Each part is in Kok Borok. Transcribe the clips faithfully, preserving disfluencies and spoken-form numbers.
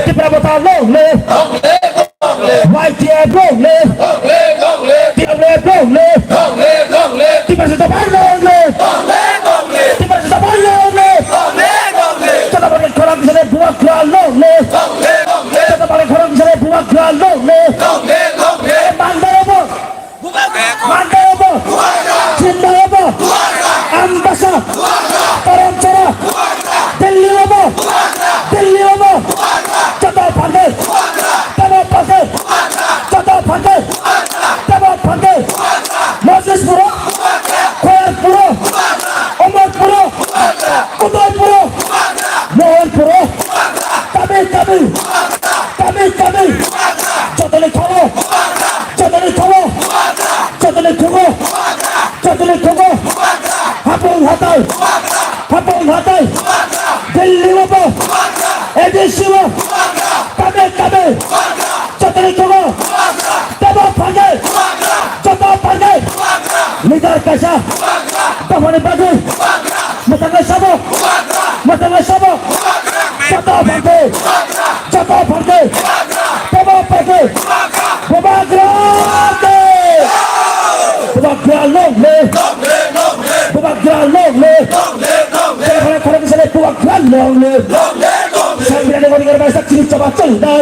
Tipra Motha long live. Long live, long live. Y T F long live. Long live, long live. T W F long live. Long live, long live. Tiprasa Japan long live. Long live, long live. Tiprasa Japan long live. Long live, long live. Chota Bhagat khorang bisale Bubagra long live. Long live, long live. Chota Bhagat khorang bisale Bubagra long live. Long live, long live. Mandai obo. Mandai obo, Chennai obo, Ambassa, Taramchara, Delhi obo, Delhi obo, joto phalke, tebo phalke, joto phalke, tebo phalke, Mojlispuro, Khoyarpuro, Omorpuro, Udaipuro, Mohanpuro, tabi tabi, tabi tabi, jotoni thalo, jotoni thalo, jotoni thugo, jotoni thugo, hapung hatai, hapung hatai, Delhi obo, A D C o, tabi tabi, jotoni thugo, tebo phalke, joto phalke, leader kaisa, dophani bagwi, mwthangwi sabo, mwthangwi sabo, joto phalke, joto phalke, tebo phalke, Bubagra ke, Bubagra long live, Bubagra long live, Bubagra long live. Bubagra long live. Sangbidhan ni gori gori bai sak chini choba choli nai.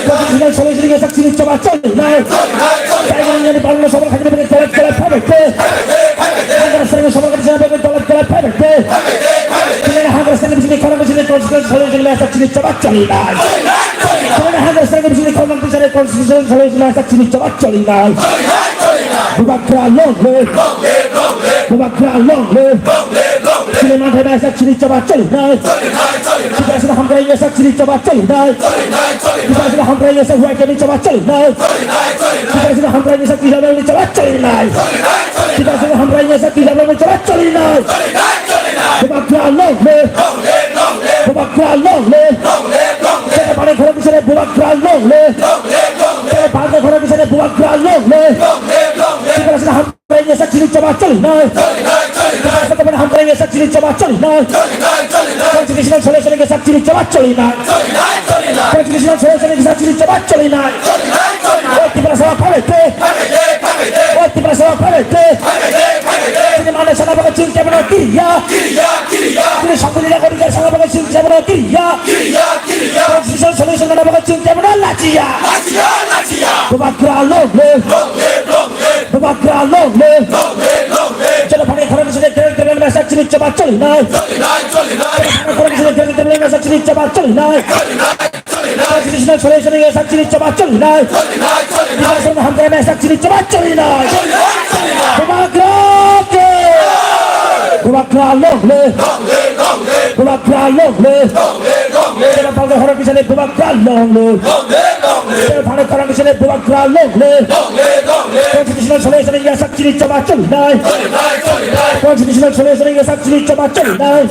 Constitutional solution ni sak chini choba choli nai. Taiwan ni parlo sobar khajna bai tolak tolak phabe te. Hagra sreng sobar khajna bai tolak tolak phabe te. Tini hagra sreng bisini khorang bisini constitutional solution ni sak chini choba choli nai. Tini hagra sreng bisini khorang bisini constitutional solution ni sak chini choba choli nai. Bubagra long live. Bubagra long live. Chini manthai bai sak chini choba choli nai. Tiprasa Hamkrai bai sak chini choba choli nai. Tiprasa Hamkrai bai sak Y K ni choba choli nai. Tiprasa Hamkrai bai sak T W F ni choba choli nai. Tiprasa Hamkrai bai sak T W F ni choba choli nai. Bubagra long live. Bubagra long live. Tini bani khorang bisale Bubagra long live. Tini bani khorang bisale Bubagra long live. Tiprasa Hamkrai bai sak chini choba choli nai. Tiprasa Hamkrai bai sak chini choba choli nai. Constitutional solution ni sak chini choba choli nai. Constitutional solution ni sak chini choba choli nai. O Tiprasa phabe te. O Tiprasa phabe te. Tini mane sana baga chini kemana kiriya. Tini sambili na kori sana baga chini kemana kiriya. Constitutional solution mana baga chini kemana lachiya. Bubagra long live. Bubagra long live. Jana phani khorang bisale keren keren bai sak chini choba choli nai. Khorang bisale keren keren bai sak chini choba choli nai. Constitutional solution ni sak chini choba choli nai. Tiprasa Hamkrai bai sak chini choba choli nai. Bubagra ke. Bubagra long live. Bubagra long live. Tini bani khorang bisale Bubagra long live. Tini bani khorang bisale Bubagra long live. Constitutional solution ni sak chini choba choli nai. Constitutional solution ni sak chini choba choli nai.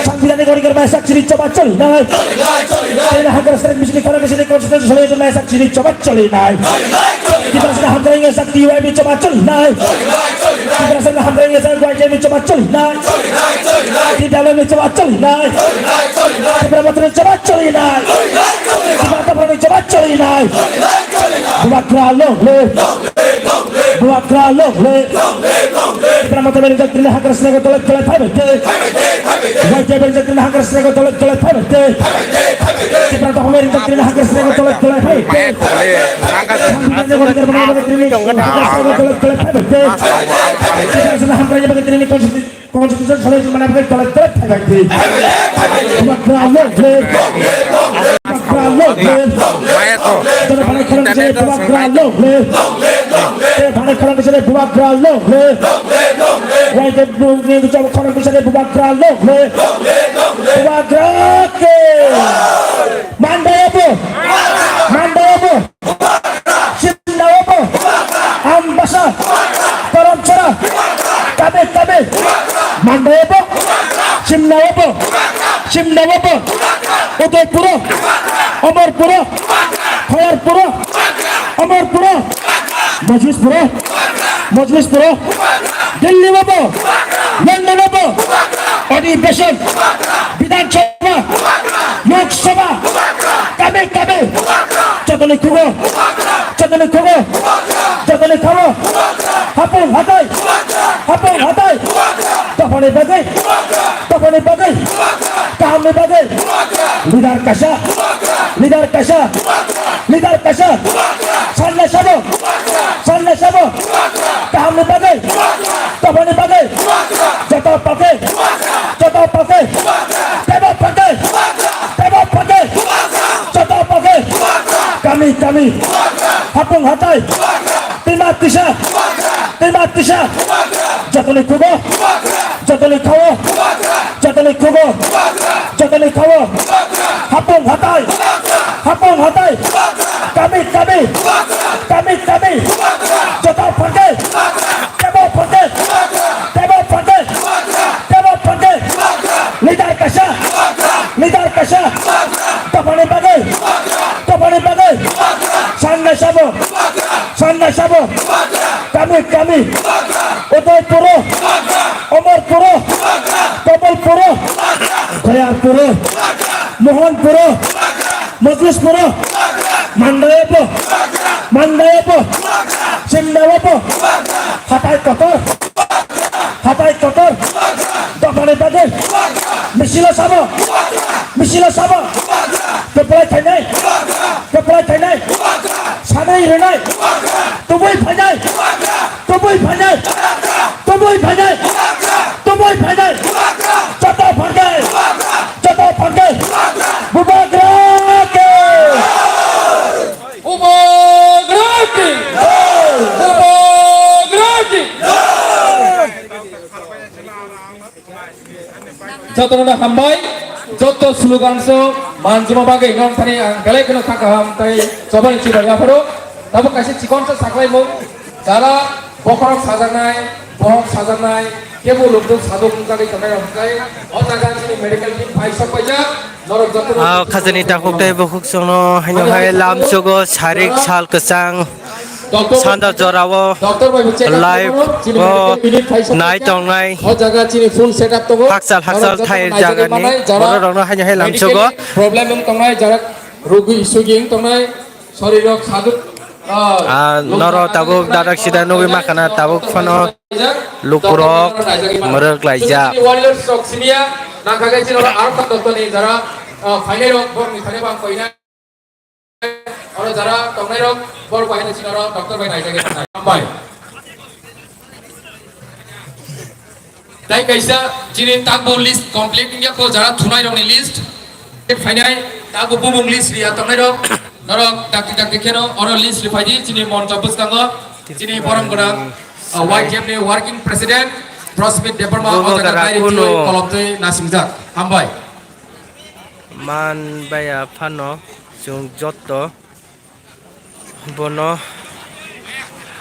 Sangbidhan ni gori gori bai sak chini choba choli nai. Tini hagra sreng bisini khorang bisini constitutional solution ni sak chini choba choli nai. Tiprasa Hamkrai bai sak T Y F ni choba choli nai. Tiprasa Hamkrai bai sak Y T F ni choba choli nai. T W F ni choba choli nai. Tipra Motha ni choba choli nai. Tipra Motha ni choba choli nai. Bubagra long live. Bubagra long live. Tipra Motha bai sak tini hagra sreng tolak tolak phabe te. Y T F bai sak tini hagra sreng tolak tolak phabe te. Tipra Motha bai sak tini hagra sreng tolak tolak phabe te. Constitution solution mana bai tolak tolak phabe te. Bubagra long live. Bubagra long live. Jana bana khorang bisale Bubagra long live. Tini bani khorang bisale Bubagra long live. Y T F ni khorang bisale Bubagra long live. Bubagra ke. Mandai obo. Mandai obo. Chennai obo. Ambassa. Taramchara. Tabe tabe. Mandai obo. Chennai obo. Chennai obo. Udaipuro. Omorpuro. Khoyarpuro. Omorpuro. Mojlispuro. Mojlispuro. Delhi obo. London obo. Adhibeshon. Bidhan Sabha. Lok Sabha. Thugo, jotoni thugo, jotoni khawo, hapung hatai, hapung hatai, dophani bagwi, dophani bagwi, kahamni bagwi, leader kaisa, leader kaisa, leader kaisa, sanna sabo, sanna sabo, kahamni bagwi, dophani bagwi, joto pake, joto pake, tebo pake, tebo pake, joto pake, kami kami, hapung hatai, tima tisa, tima tisa, jotoni thugo, jotoni khawo, jotoni thugo, jotoni khawo, hapung hatai, hapung hatai, kami kami, kami kami, joto pake, tebo pake, tebo pake, tebo pake, leader kaisa, leader kaisa, dophani bagwi, dophani bagwi, sanna sabo, sanna sabo, kami kami, Udaipuro, Amarpuro, Kamalpuro, Kayarpuro, Mohanpuro, Mojlispuro, Mandayapo, Mandayapo, Simdayapo, Hatai Kotor, Hatai Kotor, dophani bagwi, misilo sabo, misilo sabo, keplai thainai, keplai thainai, sanai rwnai, tubui phainai, tubui phainai, tubui phainai, tubui phainai, joto phainai, joto phainai, Bubagra ke! Bubagra ki! Bubagra ki! Jotono hambai, joto slogan so manjuma bagwi nong thani ang belai kheno kha kaham tai chobani chibai yapharo. Tabo kaisa chikon sa saklai mung, jara bokhorok sajaknai, bohok sajaknai, kebo lukduk saduk wngjakgwi tongnai rok hwnkhe o jaga chini medical team phai sok paijak. Ah, khajani takhuk tei bukhuk chwngno haino hai lamsogo sarik sal kwchang sanda jorao live o nai tongnai hakchal hakchal thai jagani bororokno haino hai lamsogo. Problem wng tongnai, jara rugi sugi wng tongnai, sorirok saduk, ah, norok tabuk dadak sida nugwi makhana tabuk phano. Lukurok mwrwk laijak. Warriors rok simiya, nangkha khe chini oro arok ta doctor ni jara, ah, phainai rok, borok ni thani bang koinai. Oro jara tongnai rok, borok bahai ni chini oro doctor bai naijak ya. Hambai. Tai kaisa chini takbo list complete wngya ko jara thunai rok ni list. Phainai takbo bumung list riya tongnai rok. Norok dakti dakti kheno oro list riphai di chini moncho bwskango chini borom gwnang. Ah, Y T F ni working president Prosmit Debbarma o jaga direct kolom twi nasingjak. Hambai. Man baya phano chwng jotto bono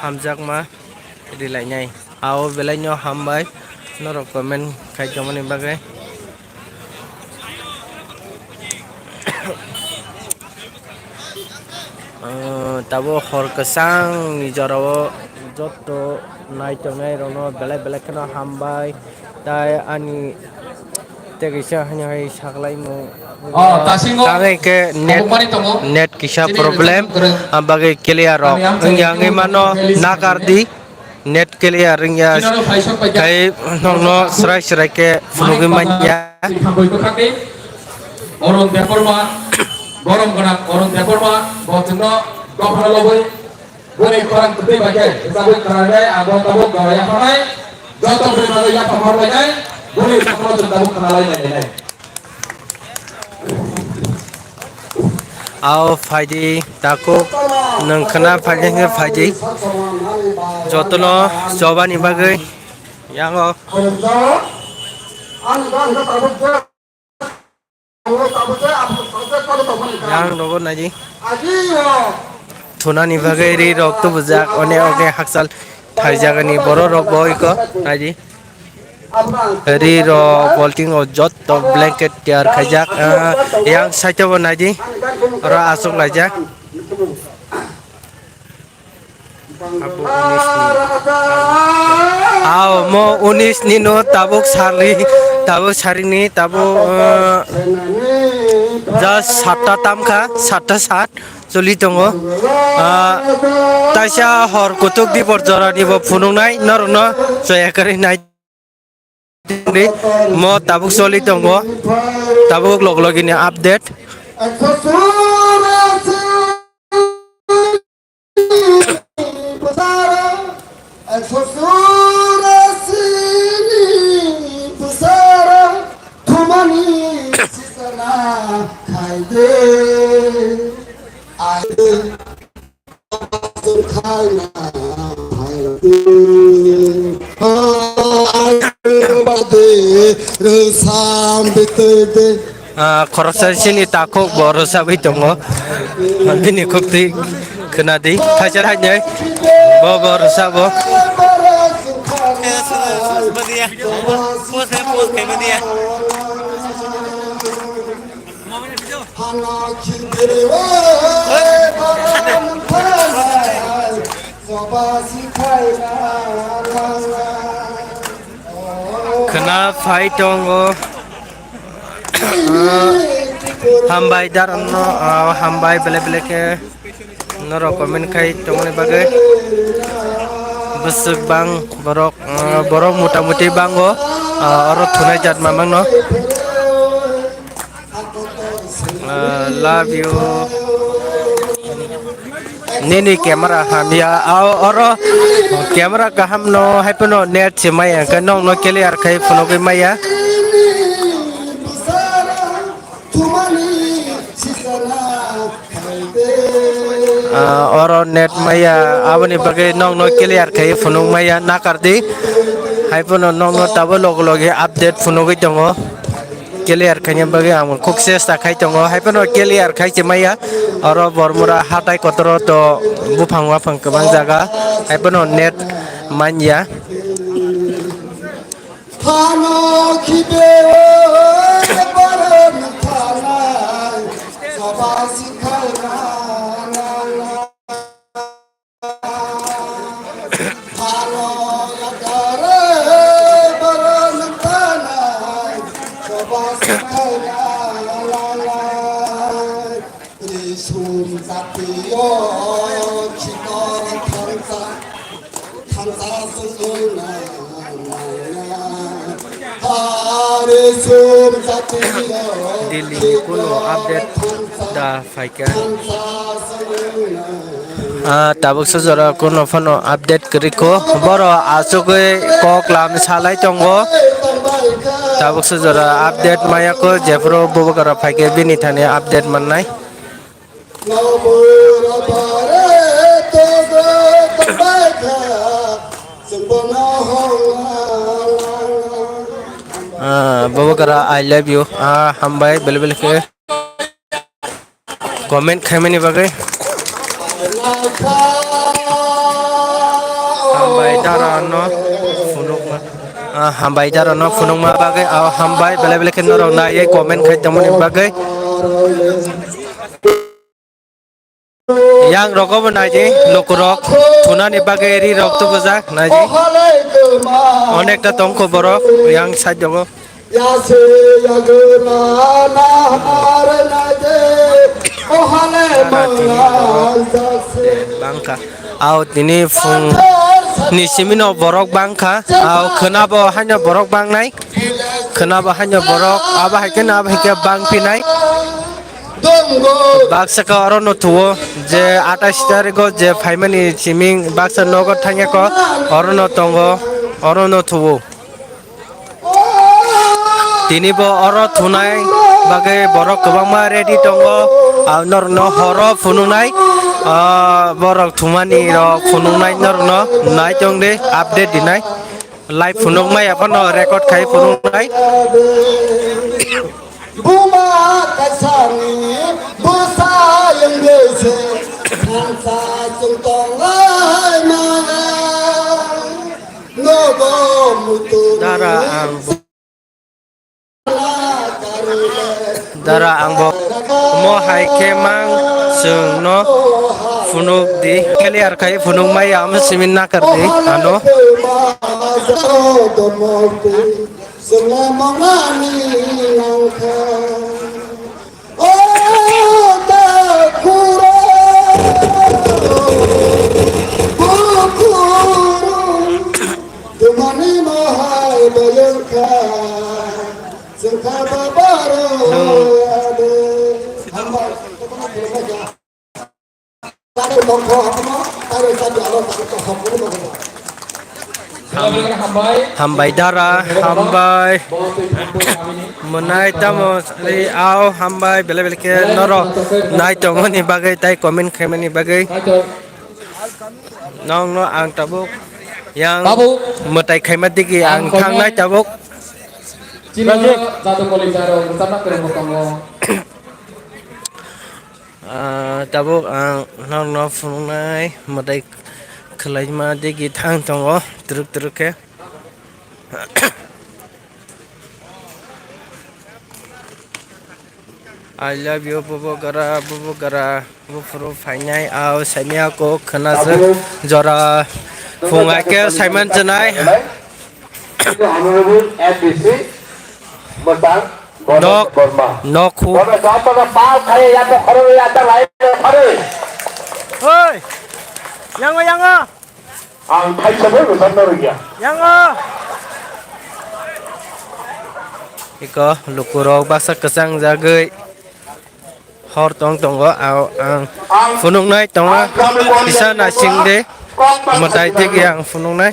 hamjakma rilainai. Ao belaino hambai norok comment khaijamani bagwi. Ah, tabuk hor kwchang ni jorao joto nai tongnai rokno belai belai kheno hambai. Tai ani tei kisa haino hai saklaimung. Oh, tasingo. Tangwi khe net, tabuk mani tongo. Net kisa problem. Am bagwi clear rok wngya wngwi mano nakar di. Net clear wngya, tei nokno srai srai khe phunugwi manya. Orun Debbarma, borom gwnang Orun Debbarma, bo chwngno dophano lobwi boni khorang kwtwi bai khe rwchabwi khwnanai, abo tabuk goro yapharnai, joto bwrwi bagwi yaphar horlainai, boni dophano chwng tabuk khwnalai nainai. Ao phaidi takhuk nwng khwna phaidi hwnkhe phaidi jotono chobani bagwi yango yang rogo naidi thunani bagwi ri rok tubujak one one hakchal thaijagani borok rok bo iko naidi. Ri rok bolting o jotto blanket tiyar khaijak, ah, yang side o bo naidi oro aswk laijak. Abo unis ni. Ao mo unis ni no tabuk sari, tabuk sari ni tabuk, ah, just satta tamkha, satta sat. Choli tongo. Ah, taisa hor kutuk dibor jora nibo phunuknai norokno choya kwrwi nai. Mo tabuk choli tongo. Tabuk log logini update. Ekso churasini bwsarok thumani sisana khaide. Aide khaina phaide. Aide bade rwsam bitide. Ah, khoroksa chini takhuk bo rwchapwi tongo. Bini khuk twi khwnadi. Thaisa thainai bo, bo rwchabo. Khwna phai tongo. Ah, hambai daranno, ah, hambai belai belai khe norok comment khai tongmani bagwi. Bwswk bang borok, ah, borok mota moti bango, ah, oro thunai jat mamangno. Ah, love you. Nini camera hamya, ah, oro camera kaham no, hai phano net se maya, hwnkhe nokno clear khai phunugwi maya. Ah, oro net maya, aboni bagwi nokno clear khai phunuk maya, nakardi. Hai phano nokno tabuk logi logi update phunugwi tongo. Clear khaina bagwi ang kok chesta khai tongo, hai phano clear khai se maya. Oro Bormura hatai kotoro to buphang waphang kwbang jaga, hai phano net manya. Phano khipe o baron thanai, soba sikhaina nang. Phano yakare baron thanai, soba sikhaina nang. Risum jatiyo chikon thansa, thansa sujuna nana. Hari sum jatiyo Delhi ni kuno update da phaikha. Ah, tabuk sujora kuno phano update kwrwi kho. Boro asugwi kok lam salai tongo. Tabuk sujora update maya kho, jephuru bubagra phaikhe bini thani update mannai. Ah, Bobokara, I love you. Ah, hambai, bele bele khe comment khaimani bagwi. Hambai dara no phunukma. Ah, hambai dara no phunukma bagwi. Ah, hambai, bele bele khe norok naiwi comment khai tongmani bagwi. Yang rogo bo naidi, lukurok thunani bagwi ri rok tubujak naidi. Onekta tongkho borok yang side o. Bangkha. Ao tini phung ni simi no borok bangkha. Ao khwna bo haino borok bangnai. Khwna bo haino borok abo hai khe no abo hai khe bangphinai. Baksa khe oro no thuo je atais tarikgo je phaimani siming baksa nogo thangya kho oro no tongo, oro no thuo. Tini bo oro thunai bagwi borok kwbangma ready tongo. Ang norokno horo phunuknai, ah, borok thumani rok phunuknai norokno nai tong di, update dinai. Live phunukmaya phano record khai phunuknai. Buma kaisani bwsa yengde se thansa chwng tonglai maya. Nogo mutu dara ang bo- Dara ang bo mo hai khe mang chwng no phunuk di. Clear khai phunuk mai ya, amo simin nakar di ano. Chwngno mangani nangkha. O ta khuro Hambai dara, hambai. Mwnai tamo ri au hambai, bele bele khe norok nai tongmani bagwi tai comment khaimani bagwi. Nokno ang tabuk yang mwtai khaima digi ang thangnai tabuk. Ah, tabuk ang nokno phunuknai mwtai khwlaima digi thang tongo twrwk twrwk khe. I love you, Bubu Gara, Bubu Gara, buphuru phainai, au saimia kok khwnaswk jora phung hai khe saiman chnai. Honorable M D C, Mwtang Ganesh Nok, Verma. Nok hu. Bono joto no pal khai ya to khoro ya ta lai khare. Oi! Yango, yango! Ang thaisa bai rwchapna rwngya. Yango! Iko lukurok baksa kwchang jagwi hor tong tongo, ang, ang phunuknai tongo, kisa naising de, mwtai tigi ang phunuknai.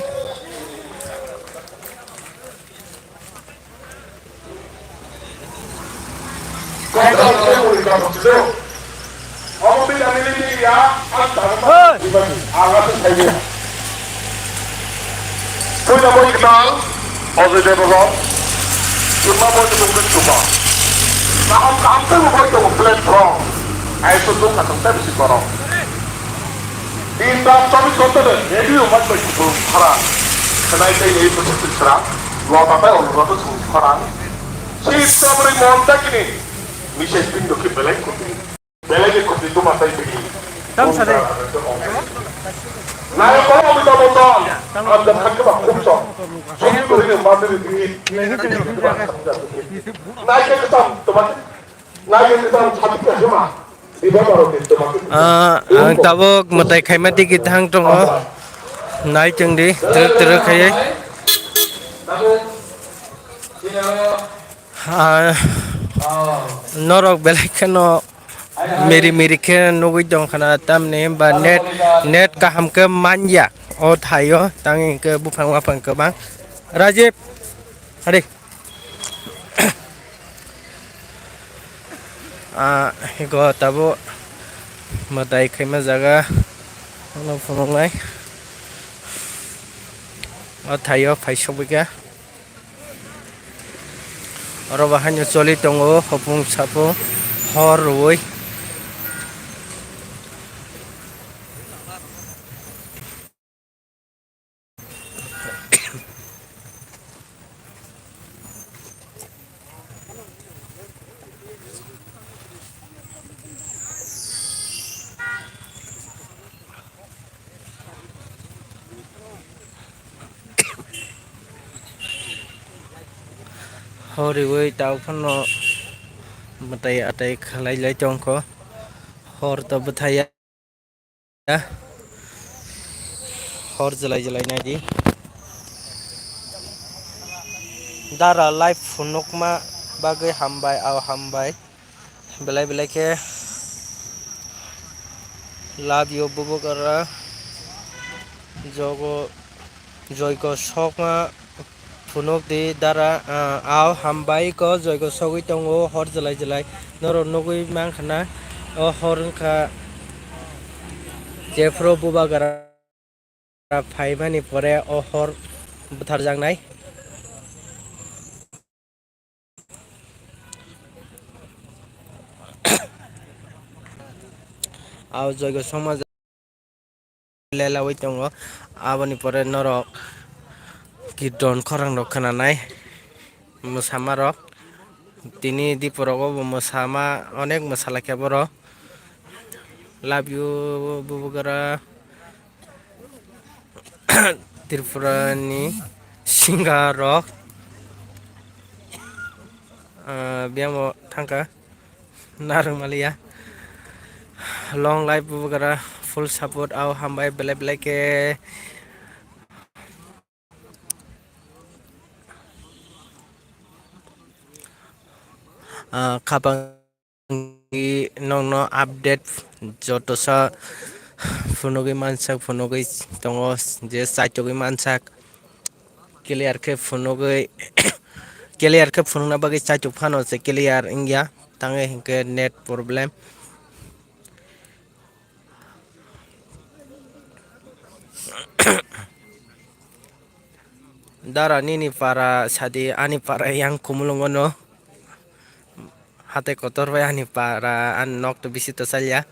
Puila boi kwtal, Ajay Devgn, chwngma boi kwtal, chwngma. Kaham kaham tei boi tongo platform. Aiso dong na tong tei bisi korok. Din rat chobbish ghonta de radio mat bai kutung khara. Khnai tei ei bwswk twi sra. Lota tei olo rota sung khara. Sip tabri mon dakini. Message pin dokhi belai kutung. Belai kutung tuma tei bini. Tam sare. Nai ko mi ta boton. Am da khak ba khum so. Sung ko ni ma ni ni. Nai ke tam tuma. Ah, ang tabuk mwtai khaima digi thang tongo. Nai chwng di, twrwk twrwk khaiwi. Ah, norok belai kheno miri miri khe nugwi tong khna, tamni hwnba net, net kaham khe manya o thaio, tang hwnkhe buphang waphang kwbang. Rajib, hari. Ah, ego tabuk mwtai khaima jaga, ano phunuknai. O thaio phai sogwi kha. Oro bo haino choli tongo, hopung sapung hor rwui. Horiwi tau phano mwtai atai khlai lai tongkho, hor to bwthaiya. Hor jwlai jwlai naidi. Dara live phunukma bagwi hambai, au hambai. Belai belai khe love you, Bubu Gara. Jogo, joigo sokma. Phunuk di dara, ah, au hambai ko joigo sogwi tongo hor jwlai jwlai. Norok nugwi mankha na o hor wngkha jephru Bubagra phaimani pore o hor butharjaknai. Au joigo sokma lelaui tongo. Aboni pore norok kirton khorang rok khwnanai, mwsama rok. Tini diporogo bo mwsama, onek mwsalaikha borok. Love you, Bubagra. Tripura ni singer rok, ah, biyamo thangkha. Narwng maliya. Long life Bubagra, full support, au hambai belai belai khe. Ah, khapang nokno update joto sa phunugwi mansak, phunugwi tongo, je chaitugwi mansak, clear khe phunugwi, clear khe phunukna bagwi chaituk phano se clear wngya, tangwi hinkhe net problem. Dara nini para sadi, ani para yang Khumulwngo no. Hatai kotor bai ani para, ani nok to bisi to salya.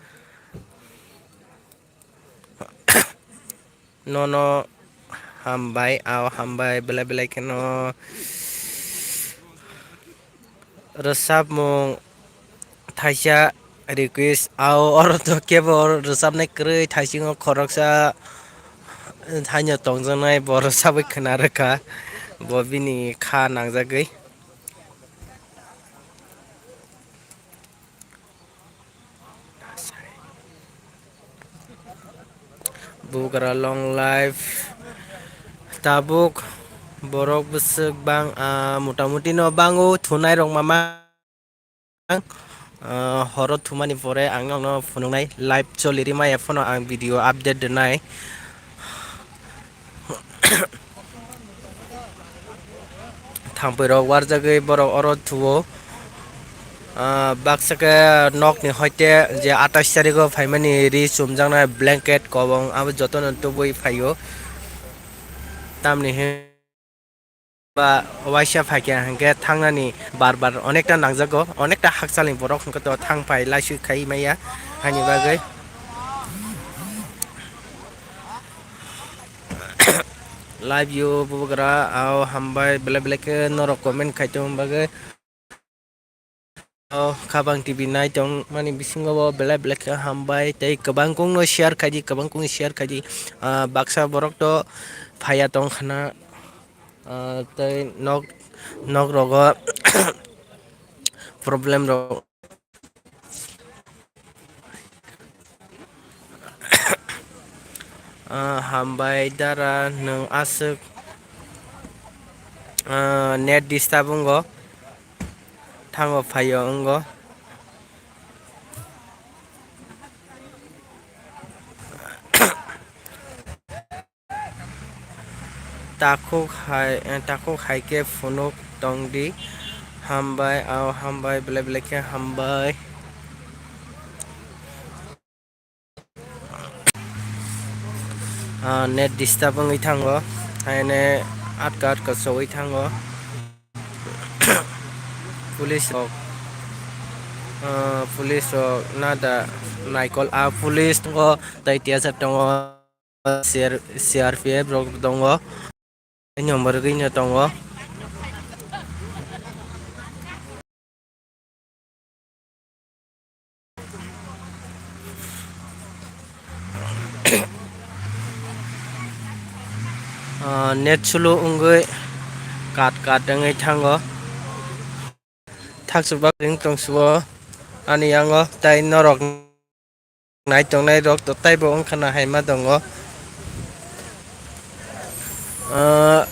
Nono hambai, ao hambai, belai belai kheno. Rwchapmung thaisa request, ao oro to kebo rwchapnai kwrwi, thaisingo khoroksa haino tongjaknai, bo rwchapwi khwna rwkha, bo bini kha nangjagwi. Bugra long life. Tabuk borok bwswk bang, ah, motamuti no bango, thunai rok mama. Ah, horo thumani pore ang nokno phunuknai, live choli rimaya phano ang video update rwnai. Thangpui rok warjagwi borok oro thuo. Ah, baksa khe nokni hoite je atais tarigo phaimani ri chumjaknai blanket kobong abo jotono tubui phaio. Tamni hin ba waisa phaikha hinkhe thangnani bar bar onekta nangjago, onekta hakchalni borok hinkhe to thang phai laisui khai maya, haini bagwi. Live view bubagra, ao hambai, belai belai khe norok comment khai tongma bagwi. O Khabang T V nai tongmani bisingo bo belai belai khe hambai, tei kwbangkung no share khai di, kwbangkung share khai di. Ah, baksa borok to phaiya tong khna, ah, tei nok, nok rogo problem rok. Ah, hambai dara, nwng aswk, ah, net disturb wngo, thango phaio wngo. Takhuk hai, eh, takhuk hai khe phunuk tong di. Hambai, ao hambai, belai belai khe hambai. Ah, net disturb wngwi thango, haine atka atka chogwi thango. Police rok, ah, police rok nada naikol, ah, police tongo, tei T S F tongo. C R, C R P F rok tongo. Ani number gwi no tongo. Ah, net slow wngwi kat kat wngwi thango. Thakchuk bak ring tong suo ani yango, tai norok nai tongnai rok to taibo wngkha na hai ma tongo. Ah,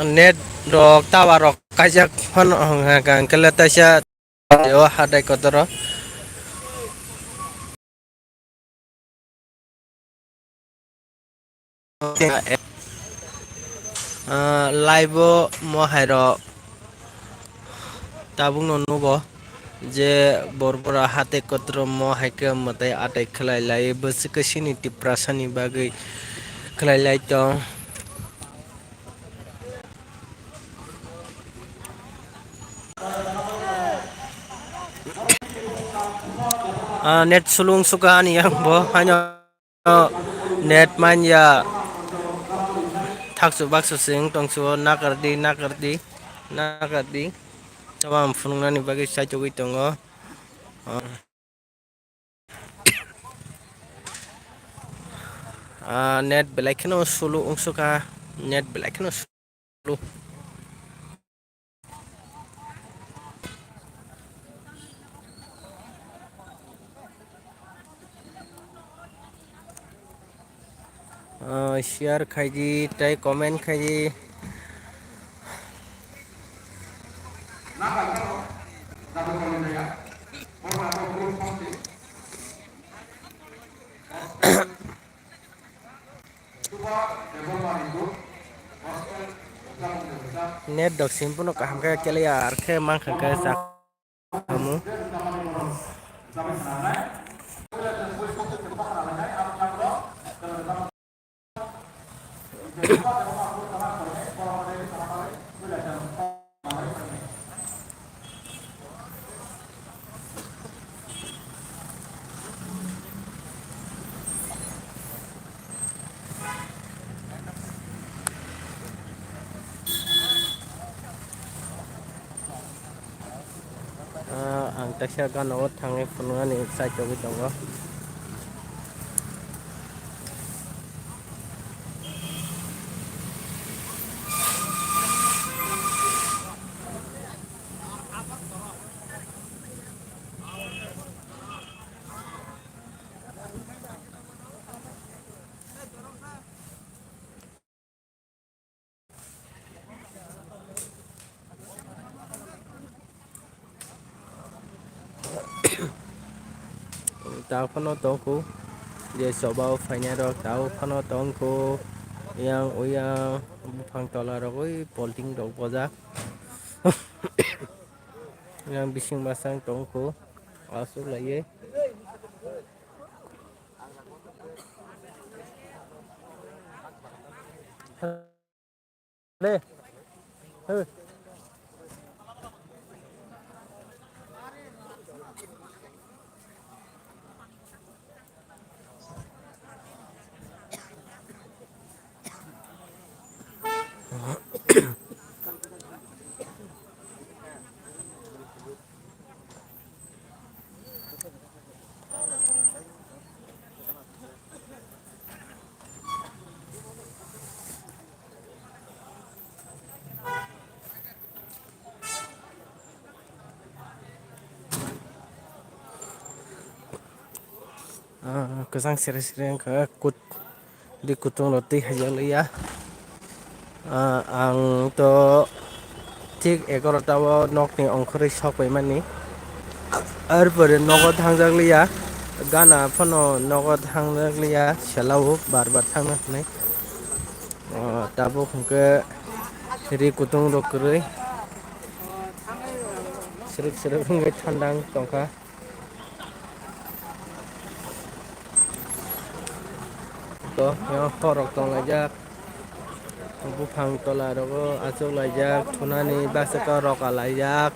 net rok, tower rok kaijak phano hwnkha hwnkhe le taisa o hatai kotoro. Ah, live o mo hai rok tabuk no nugo je bor bora hatai kotoro mo hai khe mwtai atai khlai lai, bwswk khe chini Tiprasa ni bagwi khlai lai tong. Ah, net slow wng sukha ani yang bo, haino net manya. Thaksu baksu sing tongsu, nakardi, nakardi, nakardi. Tamo ang phunuknani bagwi saitugwi tongo. Ah. Ah, net belai kheno slow wng sukha, net belai kheno slow. Ah, share khai di, tei comment khai di. Net dok sim phano kaham khe clear khe mankha khe sa khamu. Ah, ang kaisa gana o thangwi phunuknani chai togwi tongo. Tao phano tongkhu, je choba o phainai rok tao phano tongkhu, yang uyang buphang tola rogwi polting rok bojak. Yang bising bwsang tongkhu, aswk laiwi. Ah, kwchang sere sere wngkha, kut-, di kutung rok twi haijakliya. Ah, ang to thik egarota o nokni ongkhorwi sok paimani. Arpore nogo thangjakliya, gana phano nogo thangjakliya, sela o bar bar thangna hwnwi. Ah, tabuk hwnkhe ri kutung rok kwrwi srwk srwk wngwi thanda wng tongkha. To, yang horok tonglaijak. Buphang tola rogo achuk laijak. Thunani baksa rok alaijak.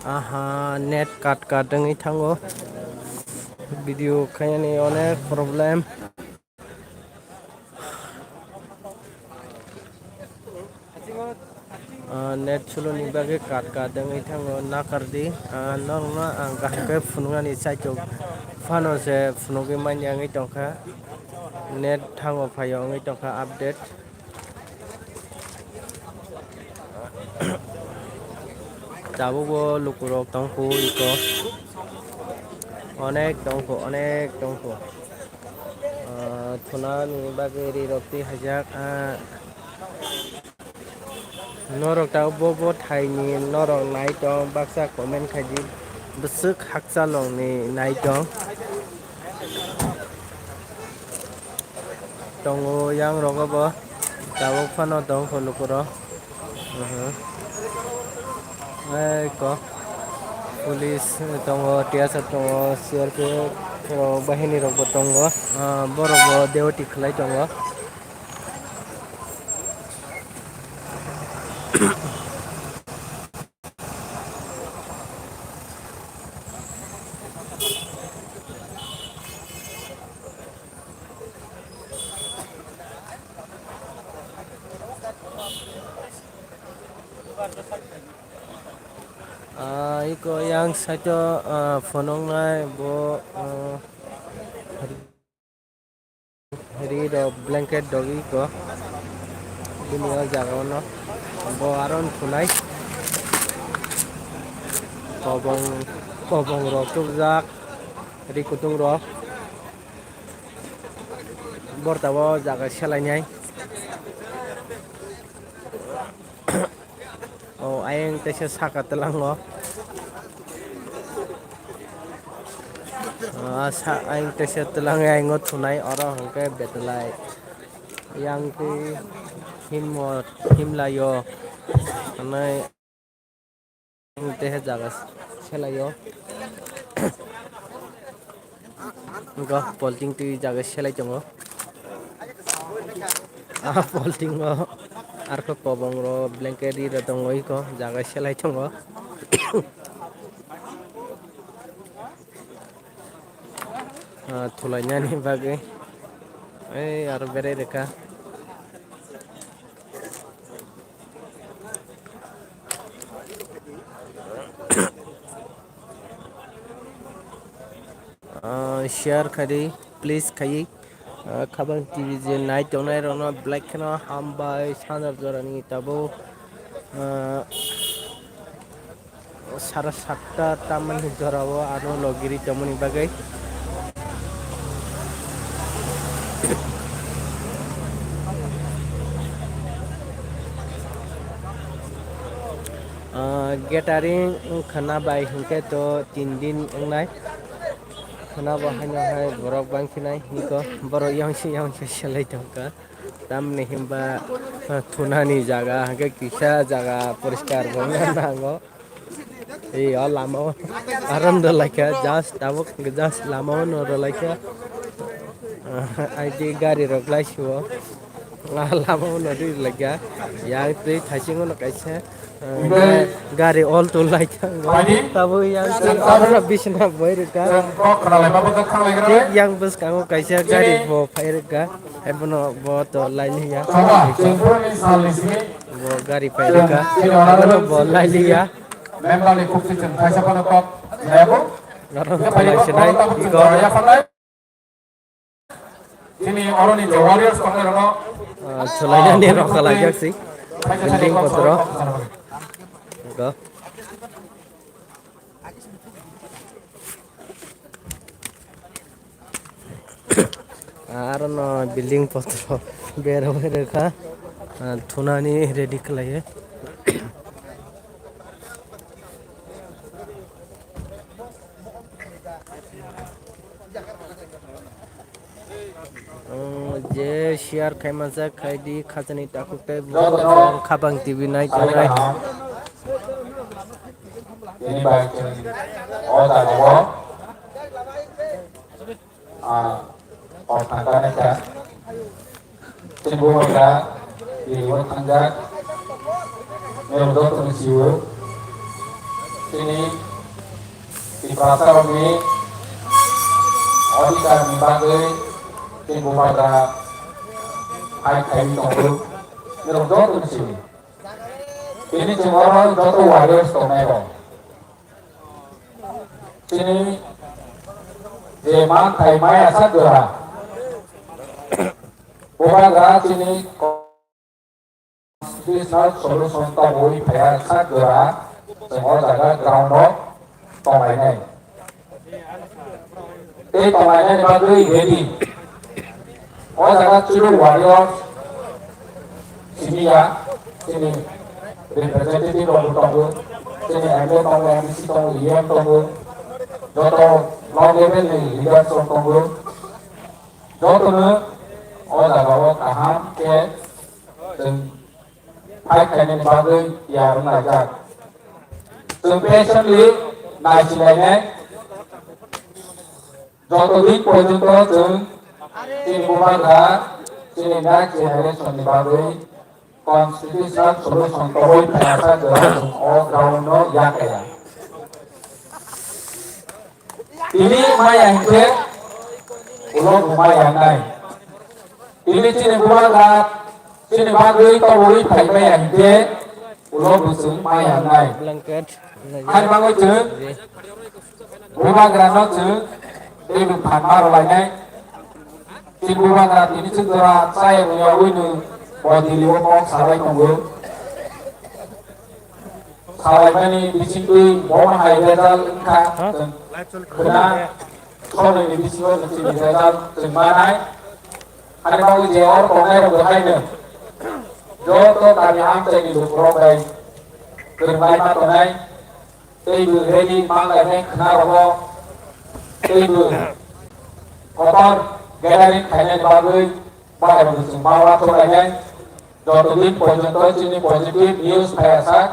Aha, net kat kat wngwi thango. Video khainani onek problem. Ah, net suloni bagwi kat kat wngwi thango, nakardi. Ah, norokno ang kaham khe phunuknani chaitok phano se phunugwi manya wngwi tongkha. Net thango phaio wngwi tongkha update. Tabukbo lukurok tongkhu iko. Onek tongkhu, onek tongkhu. Ah, thunani bagwi rirok twi haijak, ah. Norok tabuk bo bo thaini norok nai tong, baksa comment khaidi, bwswk hakchalongni nai tong. Tongo yang rogo bo, tabuk phano tongkho lukurok. Aha. Ai ko. Police tongo, T S F tongo, C R P F rok, bahini rok bo tongo. Ah, borok bo duty khlai tongo. Ah, iko yang side o, ah, phunuknai bo, ah, ri rok blanket dogi ko bini o jaga o no bo aro no phunai. Kobong, kobong rok tubujak, ri kutung rok. Borta o jaga selainai. O ayang teisa saka twlango. Ah, sa-, ayang teisa twlang ayang o thunai oro hwnkhe betlai. Yang twi himmo himlaio. Hwnwi. Tehe jaga selaio. Wngkha polting twi jaga selai tongo. Ah, polting o arokhe kobong rok blanket ri rok tongo iko jaga selai tongo. Ah, thulainani bagwi ei aro berai rwkha. Ah, share khai di, please khai. Ah, Khabang T V je nai tongnai rokno belai kheno hambai sanjar jorani tabuk, ah, sara satta tamani jorao ano logiri tongmani bagwi. Ah, gathering wngkha na bai hinkhe to tin din wngnai. Khwna bo haino hai borok bangsinai hiniko borok yangsi yangsi selai tongkha. Tamni hinba, ah, thunani jaga hwnkhe kisa jaga poriskar bo wngna nango. Ei o lama o aram rwlaikha, just tabuk just lama o no rwlaikha. Ah, aidi gari rok lai sio. Ah, lama o no rwlaikha. Yang twi thaisingo no kaisa. Hwnkhe gari alto lai thango. Tabuk yang tabuk bisna boi rwkha. Thik yang bwskango kaisa gari bo phai rwkha. Hai bono bo to lai liya. Bo gari phai rwkha. Hai bono bo lai liya. Member ni kuk si chwng thaisa phano kok. Nabo. Norok lai sinai. Iko. Chini oroni je warriors tongnai rokno, ah, chwlainani rok kalaijak si. Building kotoro. Go. Aro no building kotoro berwi rwkha, ah, thunani ready khlaiwi. Oh, je share khai manjak khai di khajani takhuk tei bo Khabang T V nai tongnai. Tini bai chwng o jaga o, ah, kok thang kanai kha. Chini bubagra Delhi-o thangjak. Nirok jotono sio. Chini Tiprasarokni odhikarni bagwi chini bubagra fight khaiwi tongo. Nirok jotono sio. Tini chwng oro joto warriors tongnai rok. Chini je manthai maya sak jora. Bubagra chini constitutional solution tongwi phaiya sak jora. Chwng o jaga ground o tonglainai. Tei tonglainani bagwi ready. O jaga chini warriors simi ya, chini representative rok bo tongo, chini M L A tongo, M D C tongo, E M tongo, joto local level ni leaders rok tongo, jotono o jaga o kaham khe chwng fight khainani bagwi tiyar wnglaijak. Chwng patiently naisilainai. Joto din porjonto chwng chini bubagra chini next generation ni bagwi constitutional solution toboi phaiya sa jora chwng o ground no yakaya. Tini maya hinkhe ulo bo maya nai. Tini chini bubagra chini bagwi tobogwi phai maya hinkhe ulo bo chwng maya nai. Blanket. Hai bagwi chwng bubagra no chwng tei bwphan ma rwlainai. Chini bubagra tini chwng jora chaya rwya wino bo Delhi o kok salai tongo. salaimani bisingtwi bono hai result wngkha, chwng khwna sonini bisingo chwng chini result chwng manai. Ani bagwi je or tongnai rok haino joto kami amchaini lukurok bai kwrwnglaima tongnai, teibo rally manglainai khwna rogo, teibo kotor gathering khainani bagwi bahai bo chwng ma uansuk lainai. Joto din porjonto chini positive news phaiya sak,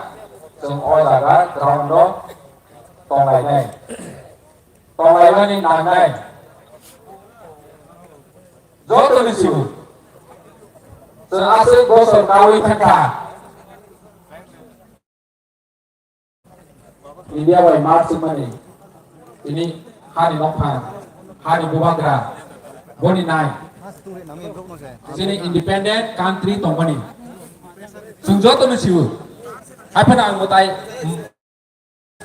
chwng o jaga ground o tonglainai, tonglaimani nangnai. Joto ni sibu chwng aswk bosor kaui thangkha. India bai ma swngmani tini hani nokphang, hani bubagra, boni nai. Chini independent country tongmani. Chwng joto no sibu. Haphano ang mwtai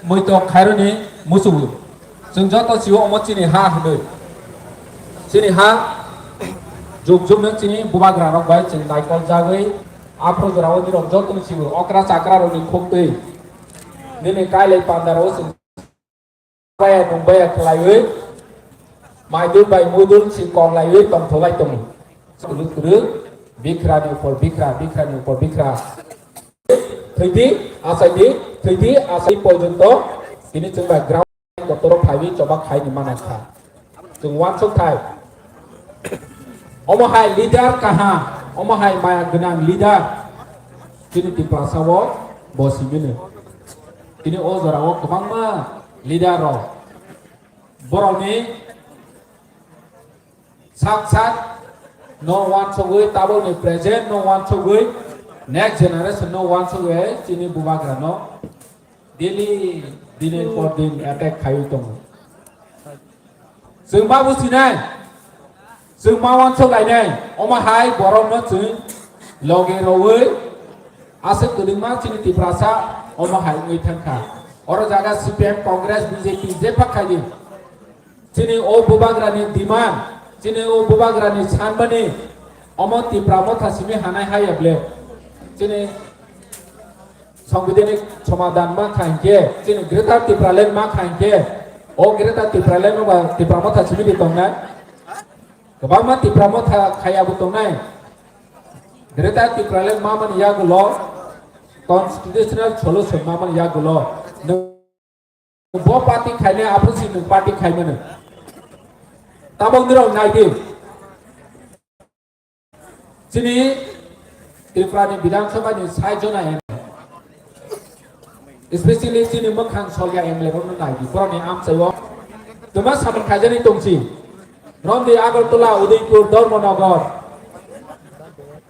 muitok khaironi musubu. Chwng joto sibu omo chini ha hwnwi. Chini ha juk juk no chini bubagra rok bai chwng naikol jagwi aphuru jora o nirok joto no sibu. Okra chakra rok ni khuktwi. Nini kailai panda rok chwng baya nung baya khlaiwi, maidul bai mudul si kok laiwi tongtholai tongo. Kwrwi kwrwi, bikra ni upor bikra, bikra ni upor bikra. Thwidi, asaidi, thwidi, asai porjonto, tini chwng bai ground kotor phaiwi choba khai ni mana kha. Chwng uansuk thai. Omo hai leader kaham, omo hai maya gwnang leader. Chini Tiprasa o bo simi no. Tini o jora o kwbangma leader rok. Borok ni sak sak no uansugwi, tabuk ni present no uansugwi, next generation no uansugwi chini bubagra no daily dinin por din attack khaiwi tongo. Chwng ma businai, chwng ma uansuk lainai, omo hai borok no chwng loge rowi aswk kwdwngma chini Tiprasa omo hai wngwi thangkha. Oro jaga C P M, Congress, B J P jepha khaidi. Chini o bubagra ni demand, chini o bubagra ni sanmani, omo Tipra motha simi hanai haya ble. Chini Songbidanik somadhan ma kha hinkhe, chini Greater Tipraland ma kha hinkhe, o Greater Tipraland no ba Tipra motha simi di tongnai. Kwbangma Tipra motha khaya bo tongnai. Greater Tipraland ma mani yagulo, constitutional solution ma mani yagulo. Nwng bo party khainai, aphuru si nwng party khaimano. Tabok nirok nai di. Chini Tripura ni Bidhan Sabha ni sai jona M L A, especially chini mwkhang solya M L A rok no nai di, borok ni amchai o twma samung khaijani tongsi, Romdi, Agartala, Udaipur, Dharmanagar,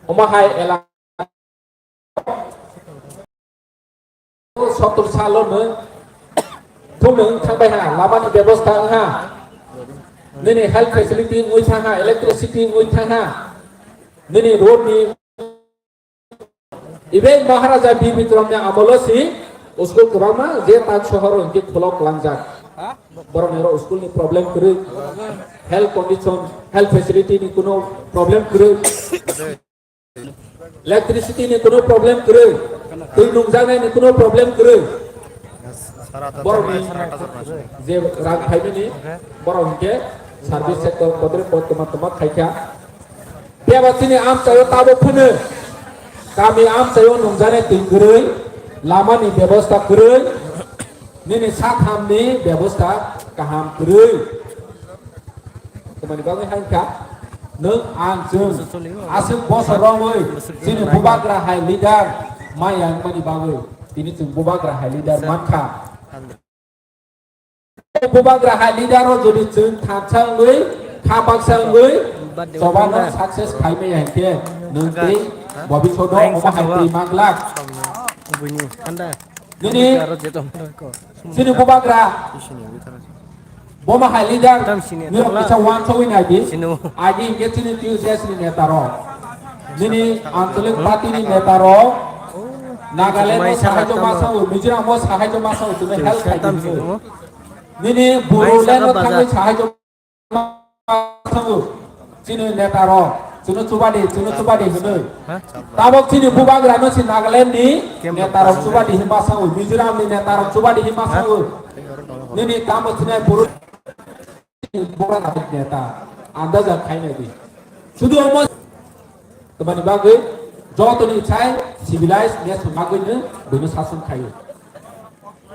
omo hai elaka. Sottor salo no thumno wng thangbai ha, lama ni bebosta wng ha, nini health facility wngwi thang ha, electricity wngwi thang ha, nini road ni, even Maharaja Bir Bikram ni amolo si school kwbangma je tak sohor hwnkhe khulok langjak. Borok ni oro school ni problem kwrwi, health condition, health facility ni kuno problem kwrwi. Electricity ni kuno problem kwrwi, twi nungjaknai ni kuno problem kwrwi. Borok ni je rang phaimani, borok hinkhe service sector kodre kod toma toma khaikha. Bebak chini amchaio tabuk phano kami amchaio nungjaknai twi kwrwi, lama ni bebosta kwrwi, nini satham ni bebosta kaham kwrwi. Tamani bagwi hai kha, nwng ang chwng aswk bosor romwi chini bubagra hai leader maya wngmani bagwi tini chwng bubagra hai leader mankha. Bubagra hai leader o jodi chwng thansa wngwi, kha baksa wngwi, chobano success khai maya hinkhe nwng tei bobishodo omo hai twi manglak. Nini chini bubagra, bomo hai leader, nirok kisa wansugwi nai di. Agi hinkhe chini T U C S ni neta rok. Nini Anchalik Party ni neta rok. Nagaland o sahai joma sao, Mizoram o sahai joma sao, chini help khai di. Nini Bodoland o thangwi sahai joma sao, chini neta rok. Chwngno chubadi, chwngno chubadi hwnwi. Tabok chini bubagrano si Nagaland ni netarok chubadi hwnma sango, Mizoram ni netarok chubadi hwnma sango. Nini tamo sinai buru bubagra neta. Andaja khainai di. Sudu omo tamani bagwi jotoni chai civilized nation bagwi no bini sason khaio.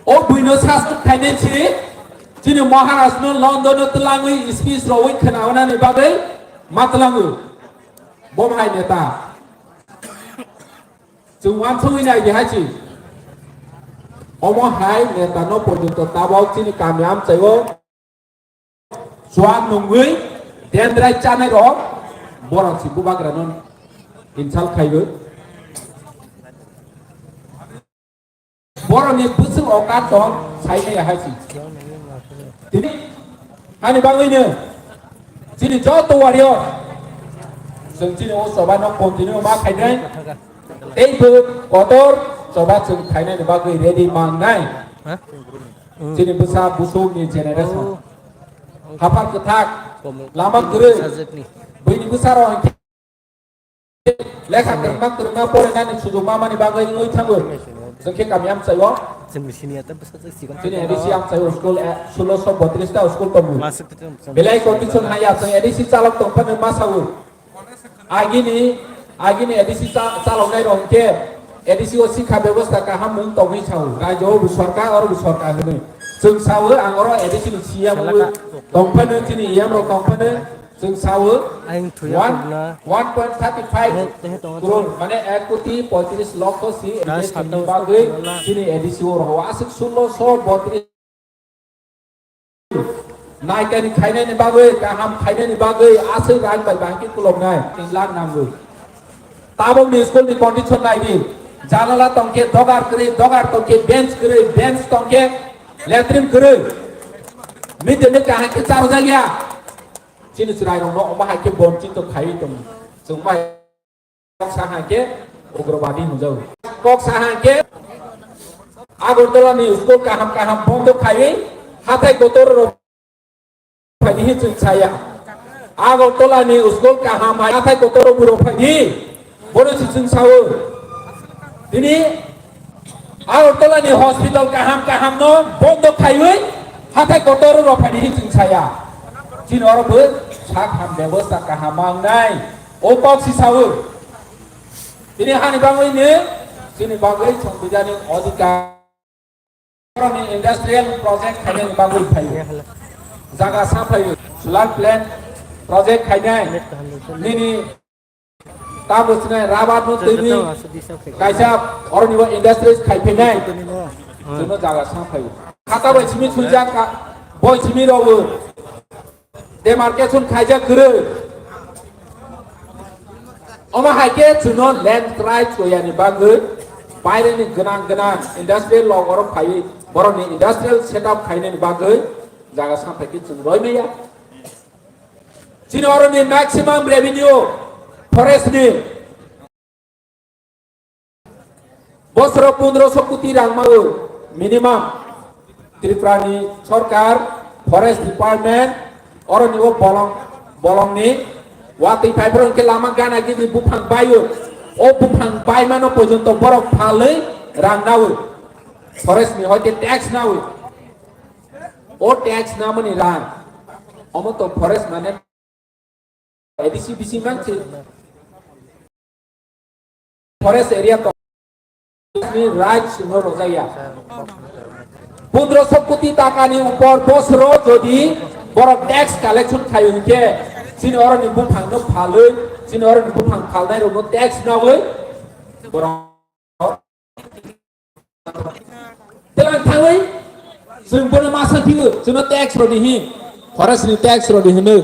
O buino sason khainai si chini Maharaj no London no twlangwi speech rogwi khwnawanani bagwi ma twlango. Bo hai neta. Chwng wansugwi nai di hai si. Omo hai neta no porjonto tabok chini kami amchaio chuak nungwi dendrai chanai rok borok si bubagra no insult khaiwi. Borokni bwswk okat tong sai maya hai si. Tini hani bagwino chini joto warrior chwng chini o choba no continue ma khainai. Tei bo kotor choba chwng khainani bagwi ready mangnai. Chini bwsa busukni generation. Haphar kwthak lama kwrwi bwini bwsarok hwnkhe lekha kwrwngma kwrwngma porinani sujuk mamani bagwi wngwi thango. Chwng khe kami amchaio. Chini A D C amchaio school, eh, sulosho botris ta school tongo. Belai condition haya chwng A D C chalok tongphano ma sawi. Agini, agini A D C cha-, chaloknai rok hwnkhe A D C o sikha bebosta kaham mung tongwi sao. Rajyo o bo sorkar, oro bo sorkar hwnwi. Chwng sao ang oro A D C ni C M o tongphano chini E M rok tongphano chwng sao. One, one point thirty five crore, mane ek koti poitris lokho si A D C ni bagwi chini A D C o rw aswk sulosho botris. Naikani khainani bagwi, kaham khainani bagwi aswk rang bai bahai khe kuloknai tin lakh nangwi. Tabukni school ni condition nai di. Janala tongkhe dogar kwrwi, dogar tongkhe bench kwrwi, bench tongkhe latrine kwrwi. Midday meal kaham khe charwjakya. Chini chwrairokno omo hai khe bonchito khaiwi tongo. Chwng mai Kok saha khe ugrobadi hwnjago. Kok saha khe Agartala ni school kaham kaham bondo khaiwi hathai kotor rok phaidi hin chwng saya. Agartala ni school kaham hai hathai kotor rok buro phaidi bono si chwng sao. Tini Agartala ni hospital kaham kaham no bondo khaiwi hathai kotor rok phaidi hin chwng saya. Chini oro bo sak ham bebosta kaham mangnai. O kok si sao. Tini hani bagwi ni, chini bagwi chwng bijani odhikar. Borokni industrial project khainani bagwi phaio. Jaga sa phaio. Solar plant project khainai. Nini tamo sinai rabar no twi ni kaisa oroni bo industries khai phainai. Chwngno jaga sa phaio. Khata bai simi swijak ka, boi simi rogo. Demarcation khaijak kwrwi. Omo hai khe chwngno land rights hoyani bagwi baireni gwnang gwnang industrial logorok phaiwi borokni industrial setup khainani bagwi jaga samphai khe chwng roi maya. Chini oroni maximum revenue forest ni. Bosoro pondroso koti rang mago minimum. Tripura ni sorkar, forest department, oroni o bolong, bolong ni watwi phai borok hwnkhe lama gana gini buphang baio. O buphang baimano porjonto borok phalwi rang nawi. Forest ni hoite tax nawi. O tax namani rang. Omo to forest mane A D C B C man se. Forest area to ni rights no rojaya. Pondroso koti taka ni upor bosoro jodi borok tax collection khai hwnkhe chini oroni buphang no phalwi, chini oroni buphang phalnai rok no tax nawi borok Telang thangwi, chwng bono masa phiyo, chwngno tax rodi hi, forest ni tax rodi hino.